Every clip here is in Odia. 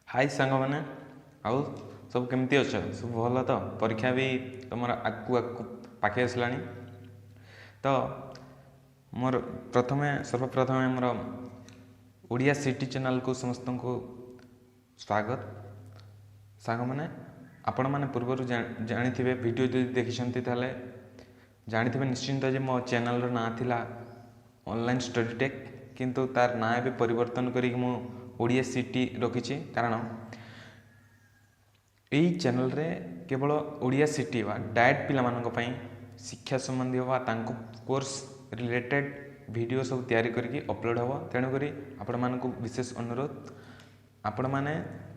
ହାଇ ସାଙ୍ଗମାନେ, ଆଉ ସବୁ କେମିତି ଅଛ? ସବୁ ଭଲ ତ? ପରୀକ୍ଷା ବି ତୁମର ଆଗକୁ ଆଗକୁ ପାଖେଇ ଆସିଲାଣି। ତ ମୋର ପ୍ରଥମେ ସର୍ବପ୍ରଥମେ ମୋର ଓଡ଼ିଆ ସିଟି ଚ୍ୟାନେଲ୍କୁ ସମସ୍ତଙ୍କୁ ସ୍ୱାଗତ। ସାଙ୍ଗମାନେ, ଆପଣମାନେ ପୂର୍ବରୁ ଜାଣିଥିବେ, ଭିଡ଼ିଓ ଯଦି ଦେଖିଛନ୍ତି ତାହେଲେ ଜାଣିଥିବେ ନିଶ୍ଚିନ୍ତ ଯେ ମୋ ଚ୍ୟାନେଲ୍ର ନାଁ ଥିଲା ଅନଲାଇନ୍ ଷ୍ଟଡି ଟେକ୍, କିନ୍ତୁ ତାର ନାଁ ଏବେ ପରିବର୍ତ୍ତନ କରିକି ମୁଁ ଓଡ଼ିଆ ସିଟି ରଖିଛି। କାରଣ ଏଇ ଚ୍ୟାନେଲ୍ରେ କେବଳ ଓଡ଼ିଆ ସିଟି ବା ଡାଏଟ୍ ପିଲାମାନଙ୍କ ପାଇଁ ଶିକ୍ଷା ସମ୍ବନ୍ଧୀୟ ବା ତାଙ୍କ କୋର୍ସ ରିଲେଟେଡ଼୍ ଭିଡ଼ିଓ ସବୁ ତିଆରି କରିକି ଅପଲୋଡ଼ ହେବ। ତେଣୁକରି ଆପଣମାନଙ୍କୁ ବିଶେଷ ଅନୁରୋଧ, ଆପଣମାନେ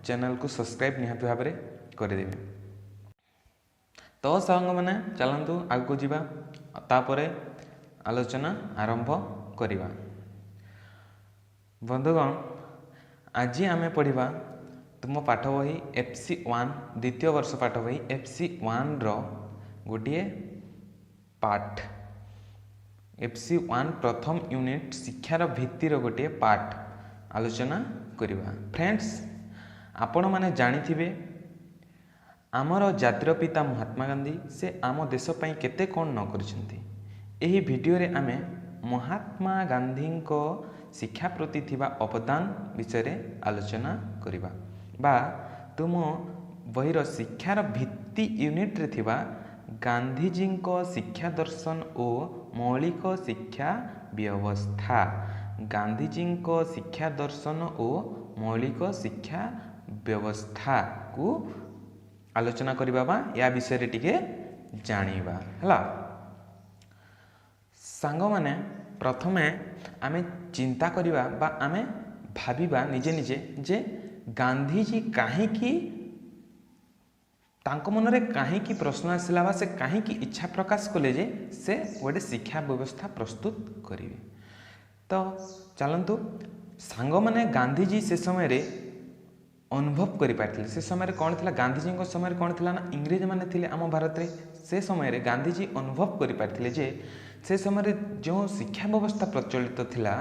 ଚ୍ୟାନେଲ୍କୁ ସବସ୍କ୍ରାଇବ୍ ନିହାତି ଭାବରେ କରିଦେବେ। ତ ସାଙ୍ଗମାନେ, ଚାଲନ୍ତୁ ଆଗକୁ ଯିବା, ତାପରେ ଆଲୋଚନା ଆରମ୍ଭ କରିବା। ବନ୍ଧୁଗଣ, ଆଜି ଆମେ ପଢ଼ିବା ତୁମ ପାଠ ବହି FC1, ଦ୍ୱିତୀୟ ବର୍ଷ ପାଠ ବହି FC1ର ଗୋଟିଏ ପାଠ, FC1 ପ୍ରଥମ ୟୁନିଟ୍ ଶିକ୍ଷାର ଭିତ୍ତିର ଗୋଟିଏ ପାଠ ଆଲୋଚନା କରିବା। ଫ୍ରେଣ୍ଡସ୍, ଆପଣମାନେ ଜାଣିଥିବେ ଆମର ଜାତିର ପିତା ମହାତ୍ମା ଗାନ୍ଧୀ, ସେ ଆମ ଦେଶ ପାଇଁ କେତେ କ'ଣ ନ କରିଛନ୍ତି। ଏହି ଭିଡ଼ିଓରେ ଆମେ ମହାତ୍ମା ଗାନ୍ଧୀଙ୍କ ଶିକ୍ଷା ପ୍ରତି ଥିବା ଅବଦାନ ବିଷୟରେ ଆଲୋଚନା କରିବା ବା ତୁମ ବହିର ଶିକ୍ଷାର ଭିତ୍ତି ୟୁନିଟ୍ରେ ଥିବା ଗାନ୍ଧିଜୀଙ୍କ ଶିକ୍ଷା ଦର୍ଶନ ଓ ମୌଳିକ ଶିକ୍ଷା ବ୍ୟବସ୍ଥା, ଗାନ୍ଧିଜୀଙ୍କ ଶିକ୍ଷା ଦର୍ଶନ ଓ ମୌଳିକ ଶିକ୍ଷା ବ୍ୟବସ୍ଥାକୁ ଆଲୋଚନା କରିବା ବା ୟା ବିଷୟରେ ଟିକେ ଜାଣିବା। ହେଲା ସାଙ୍ଗମାନେ, ପ୍ରଥମେ ଆମେ ଚିନ୍ତା କରିବା ବା ଆମେ ଭାବିବା ନିଜେ ନିଜେ ଯେ ଗାନ୍ଧିଜୀ କାହିଁକି, ତାଙ୍କ ମନରେ କାହିଁକି ପ୍ରଶ୍ନ ଆସିଲା ବା ସେ କାହିଁକି ଇଚ୍ଛା ପ୍ରକାଶ କଲେ ଯେ ସେ ଗୋଟେ ଶିକ୍ଷା ବ୍ୟବସ୍ଥା ପ୍ରସ୍ତୁତ କରିବେ। ତ ଚାଲନ୍ତୁ ସାଙ୍ଗମାନେ, ଗାନ୍ଧିଜୀ ସେ ସମୟରେ ଅନୁଭବ କରିପାରିଥିଲେ। ସେ ସମୟରେ କ'ଣ ଥିଲା? ଗାନ୍ଧିଜୀଙ୍କ ସମୟରେ କ'ଣ ଥିଲା ନା ଇଂରେଜମାନେ ଥିଲେ ଆମ ଭାରତରେ। ସେ ସମୟରେ ଗାନ୍ଧିଜୀ ଅନୁଭବ କରିପାରିଥିଲେ ଯେ ସେ ସମୟରେ ଯେଉଁ ଶିକ୍ଷା ବ୍ୟବସ୍ଥା ପ୍ରଚଳିତ ଥିଲା,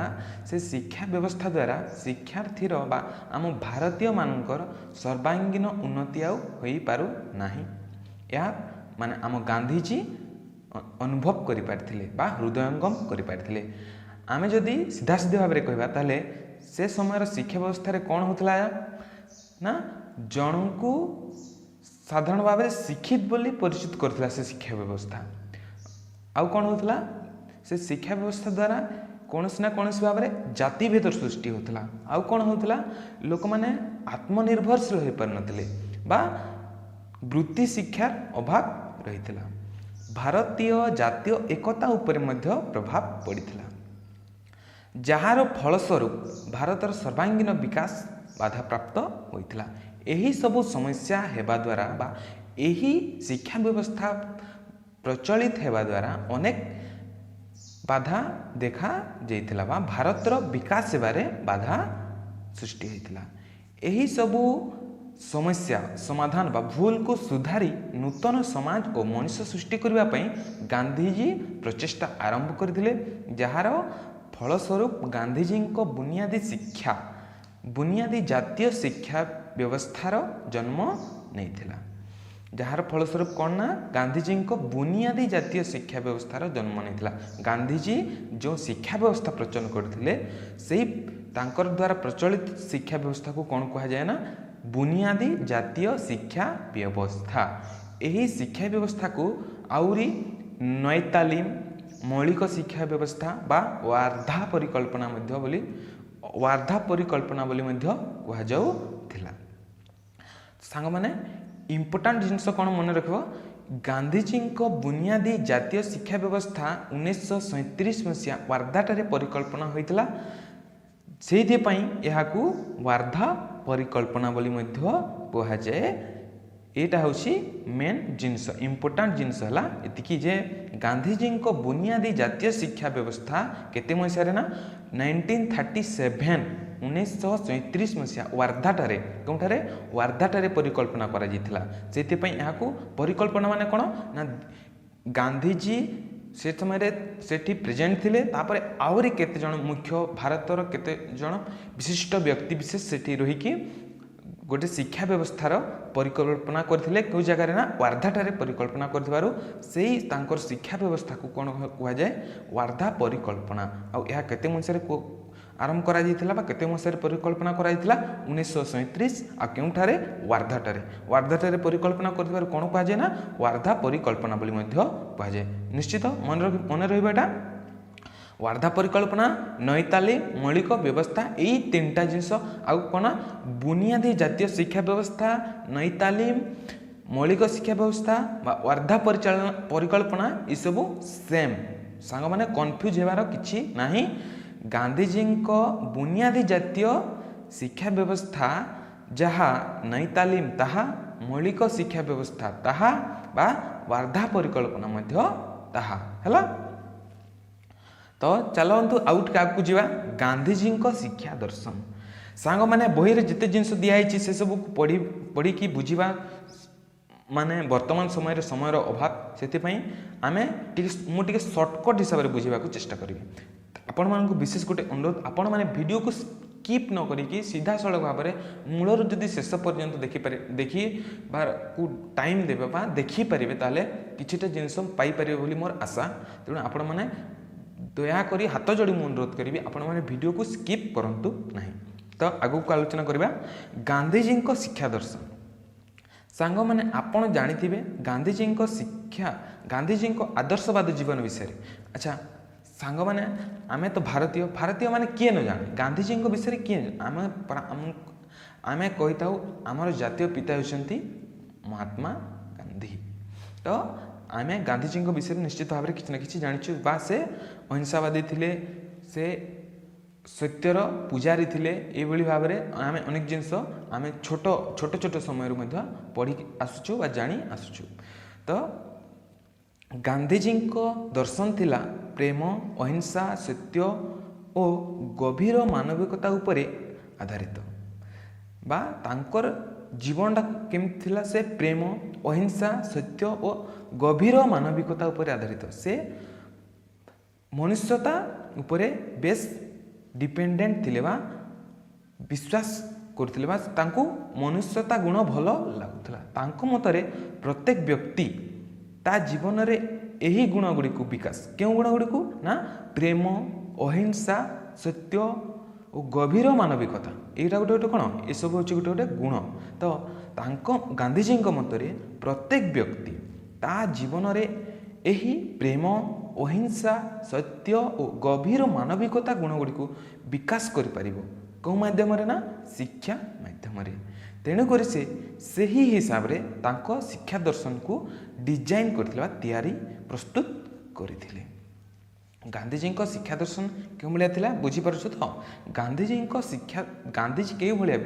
ସେ ଶିକ୍ଷା ବ୍ୟବସ୍ଥା ଦ୍ୱାରା ଶିକ୍ଷାର୍ଥୀର ବା ଆମ ଭାରତୀୟମାନଙ୍କର ସର୍ବାଙ୍ଗୀନ ଉନ୍ନତି ଆଉ ହୋଇପାରୁନାହିଁ। ଏହା ମାନେ ଆମ ଗାନ୍ଧିଜୀ ଅନୁଭବ କରିପାରିଥିଲେ ବା ହୃଦୟଙ୍ଗମ କରିପାରିଥିଲେ। ଆମେ ଯଦି ସିଧାସିଧି ଭାବରେ କହିବା, ତାହେଲେ ସେ ସମୟର ଶିକ୍ଷା ବ୍ୟବସ୍ଥାରେ କ'ଣ ହେଉଥିଲା ନା ଜଣଙ୍କୁ ସାଧାରଣ ଭାବରେ ଶିକ୍ଷିତ ବୋଲି ପରିଚିତ କରୁଥିଲା ସେ ଶିକ୍ଷା ବ୍ୟବସ୍ଥା। ଆଉ କ'ଣ ହେଉଥିଲା? ସେ ଶିକ୍ଷା ବ୍ୟବସ୍ଥା ଦ୍ୱାରା କୌଣସି ନା କୌଣସି ଭାବରେ ଜାତିଭେଦ ସୃଷ୍ଟି ହେଉଥିଲା। ଆଉ କ'ଣ ହେଉଥିଲା? ଲୋକମାନେ ଆତ୍ମନିର୍ଭରଶୀଳ ହୋଇପାରୁନଥିଲେ ବା ବୃତ୍ତି ଶିକ୍ଷାର ଅଭାବ ରହିଥିଲା। ଭାରତୀୟ ଜାତୀୟ ଏକତା ଉପରେ ମଧ୍ୟ ପ୍ରଭାବ ପଡ଼ିଥିଲା, ଯାହାର ଫଳସ୍ୱରୂପ ଭାରତର ସର୍ବାଙ୍ଗୀନ ବିକାଶ ବାଧାପ୍ରାପ୍ତ ହୋଇଥିଲା। ଏହିସବୁ ସମସ୍ୟା ହେବା ଦ୍ୱାରା ବା ଏହି ଶିକ୍ଷା ବ୍ୟବସ୍ଥା ପ୍ରଚଳିତ ହେବା ଦ୍ୱାରା ଅନେକ ବାଧା ଦେଖା ଯାଇଥିଲା ବା ଭାରତର ବିକାଶ ହେବାରେ ବାଧା ସୃଷ୍ଟି ହୋଇଥିଲା। ଏହିସବୁ ସମସ୍ୟା ସମାଧାନ ବା ଭୁଲକୁ ସୁଧାରି ନୂତନ ସମାଜ ଓ ମଣିଷ ସୃଷ୍ଟି କରିବା ପାଇଁ ଗାନ୍ଧିଜୀ ପ୍ରଚେଷ୍ଟା ଆରମ୍ଭ କରିଥିଲେ, ଯାହାର ଫଳସ୍ୱରୂପ ଗାନ୍ଧିଜୀଙ୍କ ବୁନିଆଦୀ ଶିକ୍ଷା, ବୁନିଆଦୀ ଜାତୀୟ ଶିକ୍ଷା ବ୍ୟବସ୍ଥାର ଜନ୍ମ ନେଇଥିଲା। ଯାହାର ଫଳସ୍ୱରୂପ କ'ଣ ନା ଗାନ୍ଧିଜୀଙ୍କ ବୁନିଆଦୀ ଜାତୀୟ ଶିକ୍ଷା ବ୍ୟବସ୍ଥାର ଜନ୍ମ ନେଇଥିଲା। ଗାନ୍ଧିଜୀ ଯେଉଁ ଶିକ୍ଷା ବ୍ୟବସ୍ଥା ପ୍ରଚଳନ କରିଥିଲେ, ସେଇ ତାଙ୍କର ଦ୍ୱାରା ପ୍ରଚଳିତ ଶିକ୍ଷା ବ୍ୟବସ୍ଥାକୁ କ'ଣ କୁହାଯାଏ ନା ବୁନିଆଦୀ ଜାତୀୟ ଶିକ୍ଷା ବ୍ୟବସ୍ଥା। ଏହି ଶିକ୍ଷା ବ୍ୟବସ୍ଥାକୁ ଆହୁରି ନଈ ତାଲିମ, ମୌଳିକ ଶିକ୍ଷା ବ୍ୟବସ୍ଥା ବା ୱାର୍ଦ୍ଧା ପରିକଳ୍ପନା ମଧ୍ୟ ବୋଲି, ୱାର୍ଦ୍ଧା ପରିକଳ୍ପନା ବୋଲି ମଧ୍ୟ କୁହାଯାଉଥିଲା। ସାଙ୍ଗମାନେ, ଇମ୍ପୋର୍ଟାଣ୍ଟ ଜିନିଷ କ'ଣ ମନେ ରଖିବ? ଗାନ୍ଧିଜୀଙ୍କ ବୁନିଆଦୀ ଜାତୀୟ ଶିକ୍ଷା ବ୍ୟବସ୍ଥା 1937 ମସିହା ୱାର୍ଦ୍ଧାଠାରେ ପରିକଳ୍ପନା ହୋଇଥିଲା। ସେଇଥିପାଇଁ ଏହାକୁ ୱାର୍ଦ୍ଧା ପରିକଳ୍ପନା ବୋଲି ମଧ୍ୟ କୁହାଯାଏ। ଏଇଟା ହେଉଛି ମେନ୍ ଜିନିଷ, ଇମ୍ପୋର୍ଟାଣ୍ଟ ଜିନିଷ ହେଲା ଏତିକି ଯେ ଗାନ୍ଧିଜୀଙ୍କ ବୁନିଆଦୀ ଜାତୀୟ ଶିକ୍ଷା ବ୍ୟବସ୍ଥା କେତେ ମସିହାରେ ନା 1937, 1937 ମସିହା ୱାର୍ଦ୍ଧାଠାରେ, କେଉଁଠାରେ? ୱାର୍ଦ୍ଧାଠାରେ ପରିକଳ୍ପନା କରାଯାଇଥିଲା। ସେଥିପାଇଁ ଏହାକୁ ପରିକଳ୍ପନା ମାନେ କ'ଣ ନା ଗାନ୍ଧିଜୀ ସେ ସମୟରେ ସେଠି ପ୍ରେଜେଣ୍ଟ ଥିଲେ, ତାପରେ ଆହୁରି କେତେଜଣ ମୁଖ୍ୟ ଭାରତର କେତେ ଜଣ ବିଶିଷ୍ଟ ବ୍ୟକ୍ତି ବିଶେଷ ସେଠି ରହିକି ଗୋଟେ ଶିକ୍ଷା ବ୍ୟବସ୍ଥାର ପରିକଳ୍ପନା କରିଥିଲେ। କେଉଁ ଜାଗାରେ ନା ୱାର୍ଦ୍ଧାଠାରେ ପରିକଳ୍ପନା କରିଥିବାରୁ ସେଇ ତାଙ୍କର ଶିକ୍ଷା ବ୍ୟବସ୍ଥାକୁ କ'ଣ କୁହାଯାଏ? ୱାର୍ଦ୍ଧା ପରିକଳ୍ପନା। ଆଉ ଏହା କେତେ ମସିହାରେ ଆରମ୍ଭ କରାଯାଇଥିଲା ବା କେତେ ମସିହାରେ ପରିକଳ୍ପନା କରାଯାଇଥିଲା? 1937। ଆଉ କେଉଁଠାରେ? ୱାର୍ଦ୍ଧାଠାରେ। ୱାର୍ଦ୍ଧାଠାରେ ପରିକଳ୍ପନା କରିଥିବାରୁ କ'ଣ କୁହାଯାଏ ନା ୱାର୍ଦ୍ଧା ପରିକଳ୍ପନା ବୋଲି ମଧ୍ୟ କୁହାଯାଏ। ନିଶ୍ଚିତ ମନେ ରହିବ ଏଇଟା। ୱାର୍ଦ୍ଧା ପରିକଳ୍ପନା, ନଈତାଲି, ମୌଳିକ ବ୍ୟବସ୍ଥା, ଏଇ ତିନିଟା ଜିନିଷ। ଆଉ କ'ଣ? ବୁନିଆଦୀ ଜାତୀୟ ଶିକ୍ଷା ବ୍ୟବସ୍ଥା, ନଈ ତାଲିମ, ମୌଳିକ ଶିକ୍ଷା ବ୍ୟବସ୍ଥା ବା ୱାର୍ଦ୍ଧା ପରିଚାଳନା ପରିକଳ୍ପନା, ଏସବୁ ସେମ୍। ସାଙ୍ଗମାନେ, କନଫ୍ୟୁଜ୍ ହେବାର କିଛି ନାହିଁ। ଗାନ୍ଧିଜୀଙ୍କ ବୁନିଆଦୀ ଜାତୀୟ ଶିକ୍ଷା ବ୍ୟବସ୍ଥା ଯାହା, ନଈ ତାଲିମ ତାହା, ମୌଳିକ ଶିକ୍ଷା ବ୍ୟବସ୍ଥା ତାହା ବା ୱାର୍ଦ୍ଧା ପରିକଳ୍ପନା ମଧ୍ୟ ତାହା ହେଲା। ତ ଚାଲନ୍ତୁ ଆଉ ଟିକେ ଆଗକୁ ଯିବା। ଗାନ୍ଧିଜୀଙ୍କ ଶିକ୍ଷା ଦର୍ଶନ। ସାଙ୍ଗମାନେ, ବହିରେ ଯେତେ ଜିନିଷ ଦିଆହେଇଛି, ସେସବୁକୁ ପଢ଼ି ପଢ଼ିକି ବୁଝିବା ମାନେ ବର୍ତ୍ତମାନ ସମୟରେ ସମୟର ଅଭାବ। ସେଥିପାଇଁ ଆମେ ଟିକେ ମୁଁ ଟିକେ ସର୍ଟକଟ୍ ହିସାବରେ ବୁଝିବାକୁ ଚେଷ୍ଟା କରିବି। ଆପଣମାନଙ୍କୁ ବିଶେଷ ଗୋଟେ ଅନୁରୋଧ, ଆପଣମାନେ ଭିଡ଼ିଓକୁ ସ୍କିପ୍ ନ କରିକି ସିଧାସଳଖ ଭାବରେ ମୂଳରୁ ଯଦି ଶେଷ ପର୍ଯ୍ୟନ୍ତ ଦେଖିପାରି ଦେଖିବାକୁ ଟାଇମ୍ ଦେବେ ବା ଦେଖିପାରିବେ, ତାହେଲେ କିଛିଟା ଜିନିଷ ପାଇପାରିବେ ବୋଲି ମୋର ଆଶା। ତେଣୁ ଆପଣମାନେ ଦୟାକରି, ହାତ ଯୋଡ଼ି ମୁଁ ଅନୁରୋଧ କରିବି, ଆପଣମାନେ ଭିଡ଼ିଓକୁ ସ୍କିପ୍ କରନ୍ତୁ ନାହିଁ। ତ ଆଗକୁ ଆଲୋଚନା କରିବା ଗାନ୍ଧିଜୀଙ୍କ ଶିକ୍ଷା ଦର୍ଶନ। ସାଙ୍ଗମାନେ, ଆପଣ ଜାଣିଥିବେ ଗାନ୍ଧିଜୀଙ୍କ ଶିକ୍ଷା, ଗାନ୍ଧିଜୀଙ୍କ ଆଦର୍ଶବାଦ ଜୀବନ ବିଷୟରେ। ଆଚ୍ଛା ସାଙ୍ଗମାନେ, ଆମେ ତ ଭାରତୀୟ। ଭାରତୀୟମାନେ କିଏ ନ ଜାଣେ ଗାନ୍ଧିଜୀଙ୍କ ବିଷୟରେ? କିଏ ଆମେ କହିଥାଉ ଆମର ଜାତୀୟ ପିତା ହେଉଛନ୍ତି ମହାତ୍ମା ଗାନ୍ଧୀ। ତ ଆମେ ଗାନ୍ଧିଜୀଙ୍କ ବିଷୟରେ ନିଶ୍ଚିତ ଭାବରେ କିଛି ନା କିଛି ଜାଣିଛୁ ବା ସେ ଅହିଂସାବାଦୀ ଥିଲେ, ସେ ସତ୍ୟର ପୂଜାରୀ ଥିଲେ। ଏଇଭଳି ଭାବରେ ଆମେ ଅନେକ ଜିନିଷ ଆମେ ଛୋଟ ଛୋଟ ଛୋଟ ସମୟରୁ ମଧ୍ୟ ପଢ଼ିକି ଆସୁଛୁ ବା ଜାଣି ଆସୁଛୁ। ତ ଗାନ୍ଧିଜୀଙ୍କ ଦର୍ଶନ ଥିଲା ପ୍ରେମ, ଅହିଂସା, ସତ୍ୟ ଓ ଗଭୀର ମାନବିକତା ଉପରେ ଆଧାରିତ। ବା ତାଙ୍କର ଜୀବନଟା କେମିତି ଥିଲା? ସେ ପ୍ରେମ, ଅହିଂସା, ସତ୍ୟ ଓ ଗଭୀର ମାନବିକତା ଉପରେ ଆଧାରିତ। ସେ ମନୁଷ୍ୟତା ଉପରେ ବେଶ ଡିପେଣ୍ଡେଣ୍ଟ ଥିଲେ ବା ବିଶ୍ୱାସ କରୁଥିଲେ ବା ତାଙ୍କୁ ମନୁଷ୍ୟତା ଗୁଣ ଭଲ ଲାଗୁଥିଲା। ତାଙ୍କ ମତରେ ପ୍ରତ୍ୟେକ ବ୍ୟକ୍ତି ତା ଜୀବନରେ ଏହି ଗୁଣ ଗୁଡ଼ିକୁ ବିକାଶ, କେଉଁ ଗୁଣ ଗୁଡ଼ିକୁ ନା ପ୍ରେମ, ଅହିଂସା, ସତ୍ୟ ଓ ଗଭୀର ମାନବିକତା। ଏଇଟା ଗୋଟେ ଗୋଟେ କ'ଣ? ଏସବୁ ହେଉଛି ଗୋଟେ ଗୋଟେ ଗୁଣ। ତ ତାଙ୍କ ଗାନ୍ଧିଜୀଙ୍କ ମତରେ ପ୍ରତ୍ୟେକ ବ୍ୟକ୍ତି ତା ଜୀବନରେ ଏହି ପ୍ରେମ, ଅହିଂସା, ସତ୍ୟ ଓ ଗଭୀର ମାନବିକତା ଗୁଣ ଗୁଡ଼ିକୁ ବିକାଶ କରିପାରିବ। କେଉଁ ମାଧ୍ୟମରେ ନା ଶିକ୍ଷା ମାଧ୍ୟମରେ। ତେଣୁକରି ସେ ସେହି ହିସାବରେ ତାଙ୍କ ଶିକ୍ଷା ଦର୍ଶନକୁ ଡିଜାଇନ୍ କରିଥିଲେ ବା ତିଆରି ପ୍ରସ୍ତୁତ କରିଥିଲେ। ଗାନ୍ଧିଜୀଙ୍କ ଶିକ୍ଷା ଦର୍ଶନ କେଉଁ ଭଳିଆ ଥିଲା, ବୁଝିପାରୁଛ ତ? ଗାନ୍ଧିଜୀଙ୍କ ଶିକ୍ଷା, ଗାନ୍ଧିଜୀ କେଉଁ ଭଳିଆ,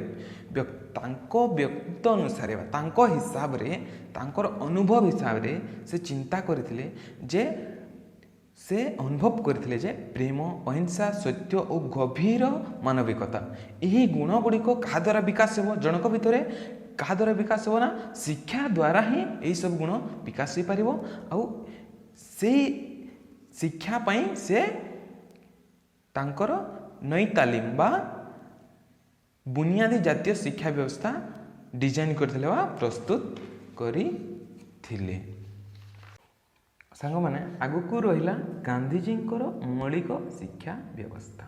ତାଙ୍କ ବ୍ୟକ୍ତିତ୍ୱ ଅନୁସାରେ ବା ତାଙ୍କ ହିସାବରେ, ତାଙ୍କର ଅନୁଭବ ହିସାବରେ ସେ ଚିନ୍ତା କରିଥିଲେ ଯେ, ସେ ଅନୁଭବ କରିଥିଲେ ଯେ ପ୍ରେମ, ଅହିଂସା, ସତ୍ୟ ଓ ଗଭୀର ମାନବିକତା, ଏହି ଗୁଣ ଗୁଡ଼ିକ କାହା ଦ୍ୱାରା ବିକାଶ ହେବ? ଜଣଙ୍କ ଭିତରେ କାହା ଦ୍ୱାରା ବିକାଶ ହେବ ନା ଶିକ୍ଷା ଦ୍ୱାରା ହିଁ ଏହିସବୁ ଗୁଣ ବିକାଶ ହୋଇପାରିବ। ଆଉ ସେଇ ଶିକ୍ଷା ପାଇଁ ସେ ତାଙ୍କର ନଈ ତାଲିମ ବା ବୁନିଆଦୀ ଜାତୀୟ ଶିକ୍ଷା ବ୍ୟବସ୍ଥା ଡିଜାଇନ୍ କରିଥିଲେ ବା ପ୍ରସ୍ତୁତ କରିଥିଲେ। ସାଙ୍ଗମାନେ, ଆଗକୁ ରହିଲା ଗାନ୍ଧିଜୀଙ୍କର ମୌଳିକ ଶିକ୍ଷା ବ୍ୟବସ୍ଥା।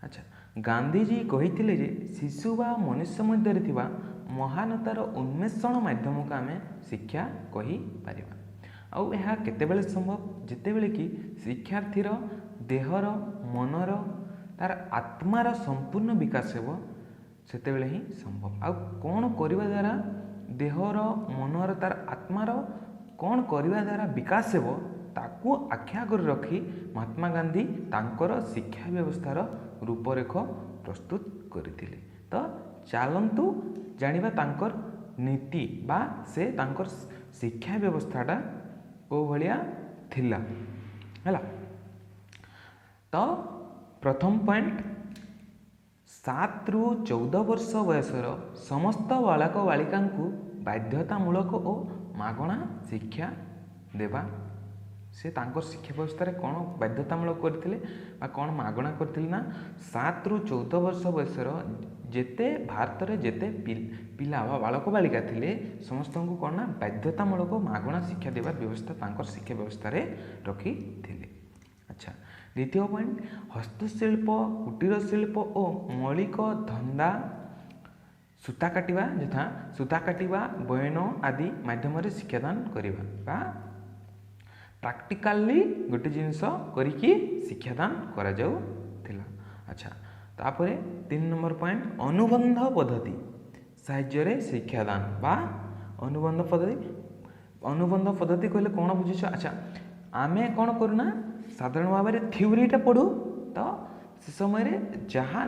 ଆଚ୍ଛା, ଗାନ୍ଧିଜୀ କହିଥିଲେ ଯେ ଶିଶୁ ବା ମନୁଷ୍ୟ ମଧ୍ୟରେ ଥିବା ମହାନତାର ଉନ୍ମେଷଣ ମାଧ୍ୟମକୁ ଆମେ ଶିକ୍ଷା କହିପାରିବା। ଆଉ ଏହା କେତେବେଳେ ସମ୍ଭବ? ଯେତେବେଳେ କି ଶିକ୍ଷାର୍ଥୀର ଦେହର, ମନର, ତାର ଆତ୍ମାର ସମ୍ପୂର୍ଣ୍ଣ ବିକାଶ ହେବ, ସେତେବେଳେ ହିଁ ସମ୍ଭବ। ଆଉ କ'ଣ କରିବା ଦ୍ୱାରା ଦେହର, ମନର, ତାର ଆତ୍ମାର କ'ଣ କରିବା ଦ୍ୱାରା ବିକାଶ ହେବ, ତାକୁ ଆଖି ଆଗରେ ରଖି ମହାତ୍ମା ଗାନ୍ଧୀ ତାଙ୍କର ଶିକ୍ଷା ବ୍ୟବସ୍ଥାର ରୂପରେଖ ପ୍ରସ୍ତୁତ କରିଥିଲେ। ତ ଚାଲନ୍ତୁ ଜାଣିବା ତାଙ୍କର ନୀତି ବା ସେ ତାଙ୍କର ଶିକ୍ଷା ବ୍ୟବସ୍ଥାଟା କେଉଁ ଭଳିଆ ଥିଲା। ହେଲା ତ ପ୍ରଥମ ପଏଣ୍ଟ, 7ରୁ 14 ବର୍ଷ ବୟସର ସମସ୍ତ ବାଳକ ବାଳିକାଙ୍କୁ ବାଧ୍ୟତାମୂଳକ ଓ ମାଗଣା ଶିକ୍ଷା ଦେବା। ସେ ତାଙ୍କର ଶିକ୍ଷା ବ୍ୟବସ୍ଥାରେ କ'ଣ ବାଧ୍ୟତାମୂଳକ କରିଥିଲେ ବା କ'ଣ ମାଗଣା କରିଥିଲେ ନା 7ରୁ 14 ବର୍ଷ ବୟସର ଯେତେ ଭାରତରେ ଯେତେ ପିଲା ବା ବାଳକ ବାଳିକା ଥିଲେ, ସମସ୍ତଙ୍କୁ କ'ଣ ନା ବାଧ୍ୟତାମୂଳକ ମାଗଣା ଶିକ୍ଷା ଦେବାର ବ୍ୟବସ୍ଥା ତାଙ୍କର ଶିକ୍ଷା ବ୍ୟବସ୍ଥାରେ ରଖିଥିଲେ। ଆଚ୍ଛା, ଦ୍ୱିତୀୟ ପଏଣ୍ଟ, ହସ୍ତଶିଳ୍ପ, କୁଟୀର ଶିଳ୍ପ ଓ ମୌଳିକ ଧନ୍ଦା, ସୂତା କାଟିବା, ଯଥା ସୂତା କାଟିବା, ବୟନ ଆଦି ମାଧ୍ୟମରେ ଶିକ୍ଷାଦାନ କରିବା ବା ପ୍ରାକ୍ଟିକାଲି ଗୋଟେ ଜିନିଷ କରିକି ଶିକ୍ଷାଦାନ କରାଯାଉଥିଲା। ଆଚ୍ଛା, ତାପରେ 3 ନମ୍ବର ପଏଣ୍ଟ, ଅନୁବନ୍ଧ ପଦ୍ଧତି ସାହାଯ୍ୟରେ ଶିକ୍ଷାଦାନ ବା ଅନୁବନ୍ଧ ପଦ୍ଧତି। ଅନୁବନ୍ଧ ପଦ୍ଧତି କହିଲେ କ'ଣ ବୁଝୁଛ? ଆଚ୍ଛା, ଆମେ କ'ଣ କରୁନା, ସାଧାରଣ ଭାବରେ ଥିଓରିଟା ପଢ଼ୁ। ତ ସେ ସମୟରେ ଯାହା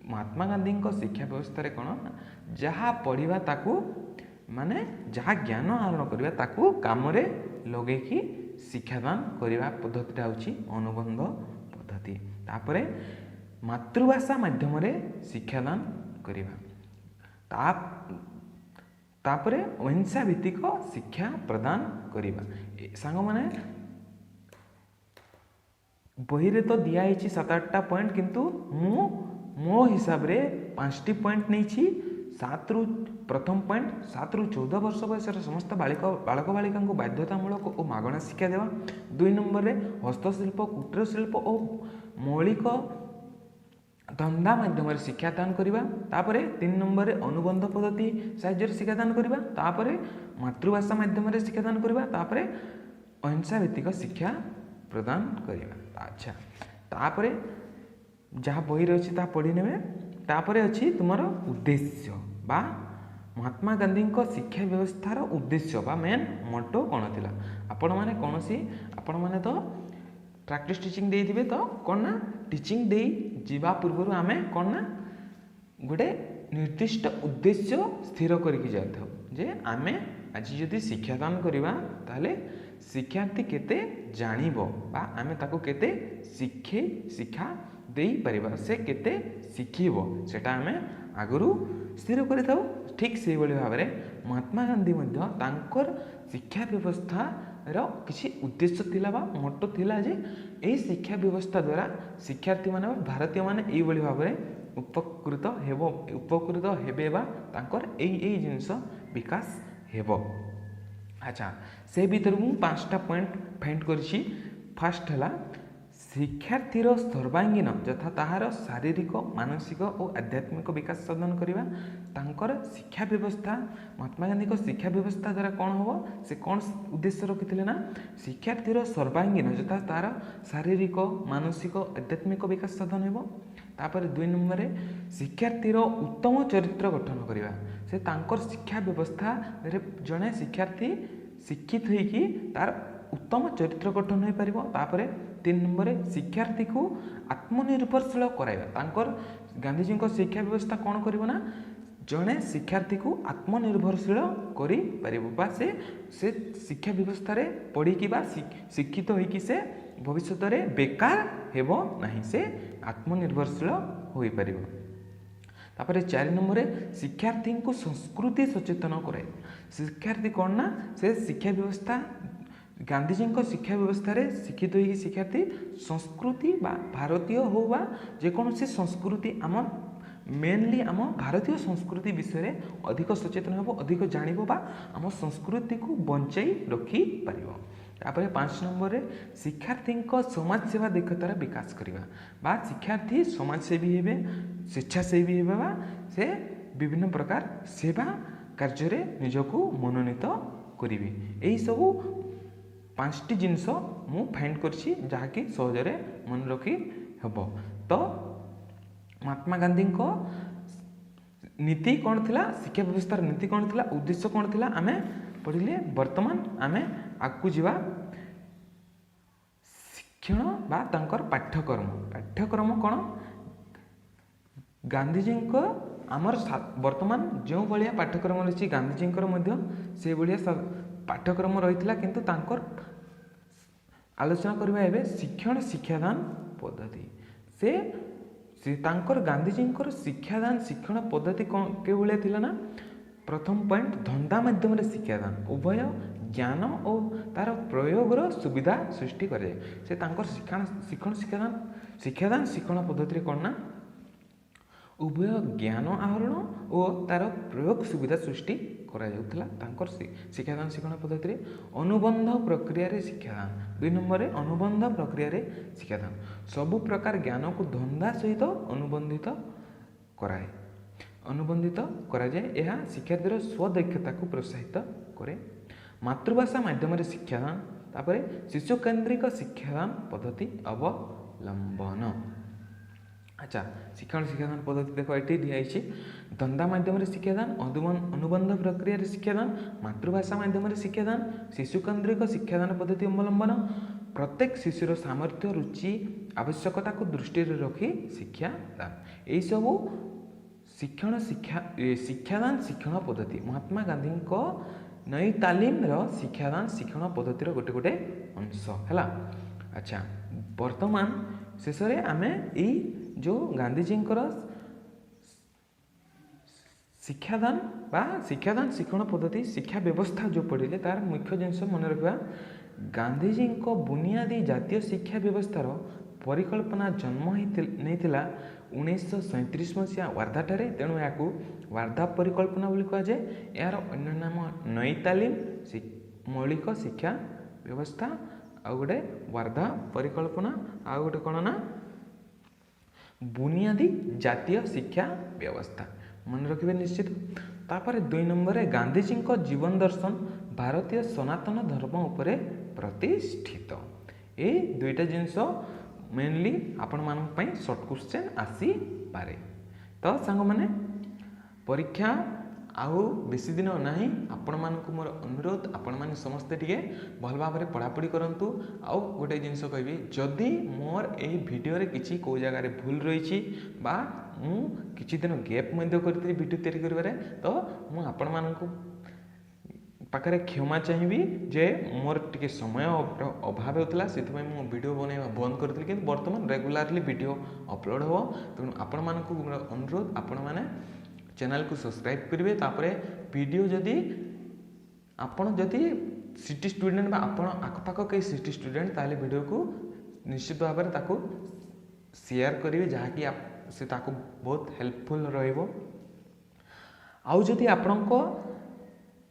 ମହାତ୍ମା ଗାନ୍ଧୀଙ୍କ ଶିକ୍ଷା ବ୍ୟବସ୍ଥାରେ କ'ଣ, ଯାହା ପଢ଼ିବା ତାକୁ, ମାନେ ଯାହା ଜ୍ଞାନ ଆହରଣ କରିବା ତାକୁ କାମରେ ଲଗେଇକି ଶିକ୍ଷାଦାନ କରିବା ପଦ୍ଧତିଟା ହେଉଛି ଅନୁବନ୍ଧ ପଦ୍ଧତି। ତାପରେ ମାତୃଭାଷା ମାଧ୍ୟମରେ ଶିକ୍ଷାଦାନ କରିବା, ତାପରେ ଅହିଂସା ଭିତ୍ତିକ ଶିକ୍ଷା ପ୍ରଦାନ କରିବା। ସାଙ୍ଗମାନେ, ବହିରେ ତ ଦିଆହେଇଛି 7-8ଟା ପଏଣ୍ଟ, କିନ୍ତୁ ମୁଁ ମୋ ହିସାବରେ 5ଟି ପଏଣ୍ଟ ନେଇଛି। 7ରୁ ପ୍ରଥମ ପଏଣ୍ଟ, 7ରୁ 14 ବର୍ଷ ବୟସର ସମସ୍ତ ବାଳକ ବାଳିକାଙ୍କୁ ବାଧ୍ୟତାମୂଳକ ଓ ମାଗଣା ଶିକ୍ଷା ଦେବା। 2 ନମ୍ବରରେ ହସ୍ତଶିଳ୍ପ, କୁଟୀର ଶିଳ୍ପ ଓ ମୌଳିକ ଧନ୍ଦା ମାଧ୍ୟମରେ ଶିକ୍ଷାଦାନ କରିବା। ତାପରେ 3 ନମ୍ବରରେ ଅନୁବନ୍ଧ ପଦ୍ଧତି ସାହାଯ୍ୟରେ ଶିକ୍ଷାଦାନ କରିବା। ତାପରେ ମାତୃଭାଷା ମାଧ୍ୟମରେ ଶିକ୍ଷାଦାନ କରିବା। ତାପରେ ଅହିଂସା ଭିତ୍ତିକ ଶିକ୍ଷା ପ୍ରଦାନ କରିବା। ଆଚ୍ଛା, ତାପରେ ଯାହା ବହିରେ ଅଛି ତାହା ପଢ଼ି ନେବେ। ତାପରେ ଅଛି ତୁମର ଉଦ୍ଦେଶ୍ୟ ବା ମହାତ୍ମା ଗାନ୍ଧୀଙ୍କ ଶିକ୍ଷା ବ୍ୟବସ୍ଥାର ଉଦ୍ଦେଶ୍ୟ ବା ମେନ୍ ମୋଟୋ କ'ଣ ଥିଲା? ଆପଣମାନେ ତ ପ୍ରାକ୍ଟିସ୍ ଟିଚିଂ ଦେଇଥିବେ। ତ କ'ଣ ନା ଟିଚିଂ ଦେଇ ଯିବା ପୂର୍ବରୁ ଆମେ କ'ଣ ନା ଗୋଟେ ନିର୍ଦ୍ଦିଷ୍ଟ ଉଦ୍ଦେଶ୍ୟ ସ୍ଥିର କରିକି ଯାଇଥାଉ ଯେ ଆମେ ଆଜି ଯଦି ଶିକ୍ଷାଦାନ କରିବା, ତାହେଲେ ଶିକ୍ଷାର୍ଥୀ କେତେ ଜାଣିବ ବା ଆମେ ତାକୁ କେତେ ଶିକ୍ଷା ଦେଇପାରିବା, ସେ କେତେ ଶିଖିବ, ସେଟା ଆମେ ଆଗରୁ ସ୍ଥିର କରିଥାଉ। ଠିକ୍ ସେଇଭଳି ଭାବରେ ମହାତ୍ମା ଗାନ୍ଧୀ ମଧ୍ୟ ତାଙ୍କର ଶିକ୍ଷା ବ୍ୟବସ୍ଥାର କିଛି ଉଦ୍ଦେଶ୍ୟ ଥିଲା ବା ମୋଟୋ ଥିଲା ଯେ ଏହି ଶିକ୍ଷା ବ୍ୟବସ୍ଥା ଦ୍ୱାରା ଶିକ୍ଷାର୍ଥୀମାନେ ବା ଭାରତୀୟମାନେ ଏଇଭଳି ଭାବରେ ଉପକୃତ ହେବେ ବା ତାଙ୍କର ଏଇ ଏଇ ଜିନିଷ ବିକାଶ ହେବ। ଆଚ୍ଛା, ସେ ଭିତରୁ ମୁଁ 5ଟା ପଏଣ୍ଟ ଫାଇଣ୍ଡ କରିଛି। ଫାର୍ଷ୍ଟ ହେଲା ଶିକ୍ଷାର୍ଥୀର ସର୍ବାଙ୍ଗୀନ, ଯଥା ତାହାର ଶାରୀରିକ, ମାନସିକ ଓ ଆଧ୍ୟାତ୍ମିକ ବିକାଶ ସାଧନ କରିବା। ତାଙ୍କର ଶିକ୍ଷା ବ୍ୟବସ୍ଥା, ମହାତ୍ମା ଗାନ୍ଧୀଙ୍କ ଶିକ୍ଷା ବ୍ୟବସ୍ଥା ଦ୍ୱାରା କ'ଣ ହେବ, ସେ କ'ଣ ଉଦ୍ଦେଶ୍ୟ ରଖିଥିଲେ ନା ଶିକ୍ଷାର୍ଥୀର ସର୍ବାଙ୍ଗୀନ, ଯଥା ତାର ଶାରୀରିକ, ମାନସିକ, ଆଧ୍ୟାତ୍ମିକ ବିକାଶ ସାଧନ ହେବ। ତାପରେ 2 ନମ୍ବରରେ ଶିକ୍ଷାର୍ଥୀର ଉତ୍ତମ ଚରିତ୍ର ଗଠନ କରିବା। ସେ ତାଙ୍କର ଶିକ୍ଷା ବ୍ୟବସ୍ଥାରେ ଜଣେ ଶିକ୍ଷାର୍ଥୀ ଶିକ୍ଷିତ ହେଇକି ତାର ଉତ୍ତମ ଚରିତ୍ର ଗଠନ ହୋଇପାରିବ। ତାପରେ 3 ନମ୍ବରରେ ଶିକ୍ଷାର୍ଥୀକୁ ଆତ୍ମନିର୍ଭରଶୀଳ କରାଇବା। ତାଙ୍କର ଗାନ୍ଧିଜୀଙ୍କ ଶିକ୍ଷା ବ୍ୟବସ୍ଥା କ'ଣ କରିବ ନା ଜଣେ ଶିକ୍ଷାର୍ଥୀକୁ ଆତ୍ମନିର୍ଭରଶୀଳ କରିପାରିବ ବା ସେ ଶିକ୍ଷା ବ୍ୟବସ୍ଥାରେ ପଢ଼ିକି ବା ଶିକ୍ଷିତ ହୋଇକି ସେ ଭବିଷ୍ୟତରେ ବେକାର ହେବ ନାହିଁ, ସେ ଆତ୍ମନିର୍ଭରଶୀଳ ହୋଇପାରିବ। ତାପରେ 4 ନମ୍ବରରେ ଶିକ୍ଷାର୍ଥୀଙ୍କୁ ସଂସ୍କୃତି ସଚେତନ କରାଇବା। ଶିକ୍ଷାର୍ଥୀ କ'ଣ ନା ସେ ଶିକ୍ଷା ବ୍ୟବସ୍ଥା, ଗାନ୍ଧିଜୀଙ୍କ ଶିକ୍ଷା ବ୍ୟବସ୍ଥାରେ ଶିକ୍ଷିତ ହୋଇକି ଶିକ୍ଷାର୍ଥୀ ସଂସ୍କୃତି ବା ଭାରତୀୟ ହେଉ ବା ଯେକୌଣସି ସଂସ୍କୃତି, ଆମ ମେନଲି ଆମ ଭାରତୀୟ ସଂସ୍କୃତି ବିଷୟରେ ଅଧିକ ସଚେତନ ହେବ, ଅଧିକ ଜାଣିବ ବା ଆମ ସଂସ୍କୃତିକୁ ବଞ୍ଚାଇ ରଖିପାରିବ। ତାପରେ 5 ନମ୍ବରରେ ଶିକ୍ଷାର୍ଥୀଙ୍କ ସମାଜସେବା ଦକ୍ଷତାର ବିକାଶ କରିବା ବା ଶିକ୍ଷାର୍ଥୀ ସମାଜସେବୀ ହେବେ, ସ୍ୱେଚ୍ଛାସେବୀ ହେବେ ବା ସେ ବିଭିନ୍ନ ପ୍ରକାର ସେବା କାର୍ଯ୍ୟରେ ନିଜକୁ ମନୋନୀତ କରିବେ। ଏହିସବୁ 5ଟି ଜିନିଷ ମୁଁ ଫାଇଣ୍ଡ କରିଛି, ଯାହାକି ସହଜରେ ମନେ ରଖି ହେବ। ତ ମହାତ୍ମା ଗାନ୍ଧୀଙ୍କ ନୀତି କ'ଣ ଥିଲା, ଶିକ୍ଷା ବ୍ୟବସ୍ଥାର ନୀତି କ'ଣ ଥିଲା, ଉଦ୍ଦେଶ୍ୟ କ'ଣ ଥିଲା, ଆମେ ପଢ଼ିଲେ। ବର୍ତ୍ତମାନ ଆମେ ଆଗକୁ ଯିବା ଶିକ୍ଷଣ ବା ତାଙ୍କର ପାଠ୍ୟକ୍ରମ। ପାଠ୍ୟକ୍ରମ କ'ଣ? ଗାନ୍ଧିଜୀଙ୍କ ଆମର ବର୍ତ୍ତମାନ ଯେଉଁ ଭଳିଆ ପାଠ୍ୟକ୍ରମ ରହିଛି, ଗାନ୍ଧିଜୀଙ୍କର ମଧ୍ୟ ସେଇଭଳିଆ ପାଠ୍ୟକ୍ରମ ରହିଥିଲା, କିନ୍ତୁ ତାଙ୍କର ଆଲୋଚନା କରିବା ଏବେ ଶିକ୍ଷଣ ଶିକ୍ଷାଦାନ ପଦ୍ଧତି। ସେ ତାଙ୍କର ଗାନ୍ଧିଜୀଙ୍କର ଶିକ୍ଷାଦାନ ଶିକ୍ଷଣ ପଦ୍ଧତି କ'ଣ, କେଉଁ ଭଳିଆ ଥିଲା ନା ପ୍ରଥମ ପଏଣ୍ଟ, ଧନ୍ଦା ମାଧ୍ୟମରେ ଶିକ୍ଷାଦାନ, ଉଭୟ ଜ୍ଞାନ ଓ ତାର ପ୍ରୟୋଗର ସୁବିଧା ସୃଷ୍ଟି କରାଯାଏ। ସେ ତାଙ୍କର ଶିକ୍ଷଣ ଶିକ୍ଷାଦାନ ଶିକ୍ଷଣ ପଦ୍ଧତିରେ କ'ଣ ନା ଉଭୟ ଜ୍ଞାନ ଆହରଣ ଓ ତା'ର ପ୍ରୟୋଗ ସୁବିଧା ସୃଷ୍ଟି କରାଯାଉଥିଲା ତାଙ୍କର ଶିକ୍ଷାଦାନ ଶିକ୍ଷଣ ପଦ୍ଧତିରେ। ଅନୁବନ୍ଧ ପ୍ରକ୍ରିୟାରେ ଶିକ୍ଷାଦାନ, 2 ନମ୍ବରରେ ଅନୁବନ୍ଧ ପ୍ରକ୍ରିୟାରେ ଶିକ୍ଷାଦାନ। ସବୁ ପ୍ରକାର ଜ୍ଞାନକୁ ଧନ୍ଦା ସହିତ ଅନୁବନ୍ଧିତ କରାଯାଏ। ଏହା ଶିକ୍ଷାର୍ଥୀର ସ୍ୱଦକ୍ଷତାକୁ ପ୍ରୋତ୍ସାହିତ କରେ। ମାତୃଭାଷା ମାଧ୍ୟମରେ ଶିକ୍ଷାଦାନ, ତାପରେ ଶିଶୁକେନ୍ଦ୍ରିକ ଶିକ୍ଷାଦାନ ପଦ୍ଧତି ଅବଲମ୍ବନ। ଆଚ୍ଛା, ଶିକ୍ଷଣ ଶିକ୍ଷାଦାନ ପଦ୍ଧତି ଦେଖ ଏଠି ଦିଆହେଇଛି। ଧନ୍ଦା ମାଧ୍ୟମରେ ଶିକ୍ଷାଦାନ, ଅନୁବନ୍ଧ ପ୍ରକ୍ରିୟାରେ ଶିକ୍ଷାଦାନ, ମାତୃଭାଷା ମାଧ୍ୟମରେ ଶିକ୍ଷାଦାନ, ଶିଶୁକେନ୍ଦ୍ରିକ ଶିକ୍ଷାଦାନ ପଦ୍ଧତି ଅବଲମ୍ବନ, ପ୍ରତ୍ୟେକ ଶିଶୁର ସାମର୍ଥ୍ୟ, ରୁଚି, ଆବଶ୍ୟକତାକୁ ଦୃଷ୍ଟିରେ ରଖି ଶିକ୍ଷାଦାନ। ଏଇସବୁ ଶିକ୍ଷଣ ଶିକ୍ଷାଦାନ ଶିକ୍ଷଣ ପଦ୍ଧତି ମହାତ୍ମା ଗାନ୍ଧୀଙ୍କ ନଈ ତାଲିମର ଶିକ୍ଷାଦାନ ଶିକ୍ଷଣ ପଦ୍ଧତିର ଗୋଟେ ଗୋଟେ ଅଂଶ ହେଲା। ଆଚ୍ଛା, ବର୍ତ୍ତମାନ ଶେଷରେ ଆମେ ଏଇ ଯେଉଁ ଗାନ୍ଧିଜୀଙ୍କର ଶିକ୍ଷାଦାନ ବା ଶିକ୍ଷାଦାନ ଶିକ୍ଷଣ ପଦ୍ଧତି ଶିକ୍ଷା ବ୍ୟବସ୍ଥା ଯେଉଁ ପଢ଼ିଲେ, ତାର ମୁଖ୍ୟ ଜିନିଷ ମନେ ରଖିବା। ଗାନ୍ଧିଜୀଙ୍କ ବୁନିଆଦୀ ଜାତୀୟ ଶିକ୍ଷା ବ୍ୟବସ୍ଥାର ପରିକଳ୍ପନା ଜନ୍ମ ନେଇଥିଲା 1937 ମସିହା ୱାର୍ଦ୍ଧାଠାରେ। ତେଣୁ ଏହାକୁ ୱାର୍ଦ୍ଧା ପରିକଳ୍ପନା ବୋଲି କୁହାଯାଏ। ଏହାର ଅନ୍ୟ ନାମ ନଈ ତାଲିମ ମୌଳିକ ଶିକ୍ଷା ବ୍ୟବସ୍ଥା, ଆଉ ଗୋଟେ ୱାର୍ଦ୍ଧା ପରିକଳ୍ପନା, ଆଉ ଗୋଟେ କ'ଣ ନା ବୁନିଆଦୀ ଜାତୀୟ ଶିକ୍ଷା ବ୍ୟବସ୍ଥା, ମନେ ରଖିବେ ନିଶ୍ଚିତ। ତାପରେ 2 ନମ୍ବରରେ ଗାନ୍ଧିଜୀଙ୍କ ଜୀବନ ଦର୍ଶନ ଭାରତୀୟ ସନାତନ ଧର୍ମ ଉପରେ ପ୍ରତିଷ୍ଠିତ। ଏଇ ଦୁଇଟା ଜିନିଷ ମେନଲି ଆପଣମାନଙ୍କ ପାଇଁ ସର୍ଟ କ୍ୱେଶ୍ଚନ୍ ଆସିପାରେ। ତ ସାଙ୍ଗମାନେ, ପରୀକ୍ଷା ଆଉ ବେଶୀ ଦିନ ନାହିଁ। ଆପଣମାନଙ୍କୁ ମୋର ଅନୁରୋଧ, ଆପଣମାନେ ସମସ୍ତେ ଟିକେ ଭଲ ଭାବରେ ପଢ଼ାପଢ଼ି କରନ୍ତୁ। ଆଉ ଗୋଟେ ଜିନିଷ କହିବି, ଯଦି ମୋର ଏଇ ଭିଡ଼ିଓରେ କିଛି କେଉଁ ଜାଗାରେ ଭୁଲ ରହିଛି ବା ମୁଁ କିଛି ଦିନ ଗ୍ୟାପ୍ ମଧ୍ୟ କରିଥିଲି ଭିଡ଼ିଓ ତିଆରି କରିବାରେ, ତ ମୁଁ ଆପଣମାନଙ୍କୁ ପାଖରେ କ୍ଷମା ଚାହିଁବି ଯେ ମୋର ଟିକେ ସମୟ ଅଭାବ ହେଉଥିଲା, ସେଥିପାଇଁ ମୁଁ ଭିଡ଼ିଓ ବନେଇବା ବନ୍ଦ କରିଥିଲି। କିନ୍ତୁ ବର୍ତ୍ତମାନ ରେଗୁଲାରଲି ଭିଡ଼ିଓ ଅପଲୋଡ଼ ହେବ। ତେଣୁ ଆପଣମାନଙ୍କୁ ମୋର ଅନୁରୋଧ, ଆପଣମାନେ ଚ୍ୟାନେଲକୁ ସବସ୍କ୍ରାଇବ୍ କରିବେ। ତାପରେ ଭିଡ଼ିଓ ଯଦି ଆପଣ ଯଦି ସିଟି ଷ୍ଟୁଡେଣ୍ଟ ବା ଆପଣ ଆଖପାଖ କେହି ସିଟି ଷ୍ଟୁଡେଣ୍ଟ, ତାହେଲେ ଭିଡ଼ିଓକୁ ନିଶ୍ଚିତ ଭାବରେ ତାକୁ ସେୟାର କରିବେ, ଯାହାକି ସେ ତାକୁ ବହୁତ ହେଲ୍ପଫୁଲ୍ ରହିବ। ଆଉ ଯଦି ଆପଣଙ୍କ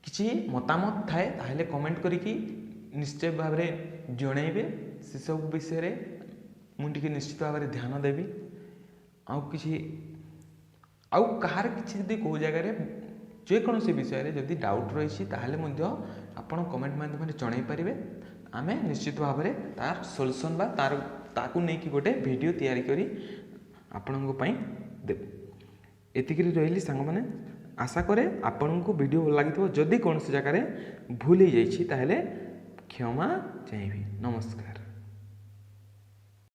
କିଛି ମତାମତ ଥାଏ, ତାହେଲେ କମେଣ୍ଟ କରିକି ନିଶ୍ଚୟ ଭାବରେ ଜଣାଇବେ। ସେସବୁ ବିଷୟରେ ମୁଁ ଟିକେ ନିଶ୍ଚିତ ଭାବରେ ଧ୍ୟାନ ଦେବି। ଆଉ କାହାର କିଛି ଯଦି କେଉଁ ଜାଗାରେ ଯେକୌଣସି ବିଷୟରେ ଯଦି ଡାଉଟ୍ ରହିଛି, ତାହେଲେ ମଧ୍ୟ ଆପଣ କମେଣ୍ଟ ମାଧ୍ୟମରେ ଜଣାଇ ପାରିବେ। ଆମେ ନିଶ୍ଚିତ ଭାବରେ ତାର ସଲ୍ୟୁସନ୍ ବା ତାକୁ ନେଇକି ଗୋଟେ ଭିଡ଼ିଓ ତିଆରି କରି ଆପଣଙ୍କ ପାଇଁ ଦେବୁ। ଏତିକିରେ ରହିଲି ସାଙ୍ଗମାନେ। ଆଶା କରେ ଆପଣଙ୍କୁ ଭିଡ଼ିଓ ଭଲ ଲାଗିଥିବ। ଯଦି କୌଣସି ଜାଗାରେ ଭୁଲ ହେଇଯାଇଛି, ତାହେଲେ କ୍ଷମା ଚାହିଁବି। ନମସ୍କାର।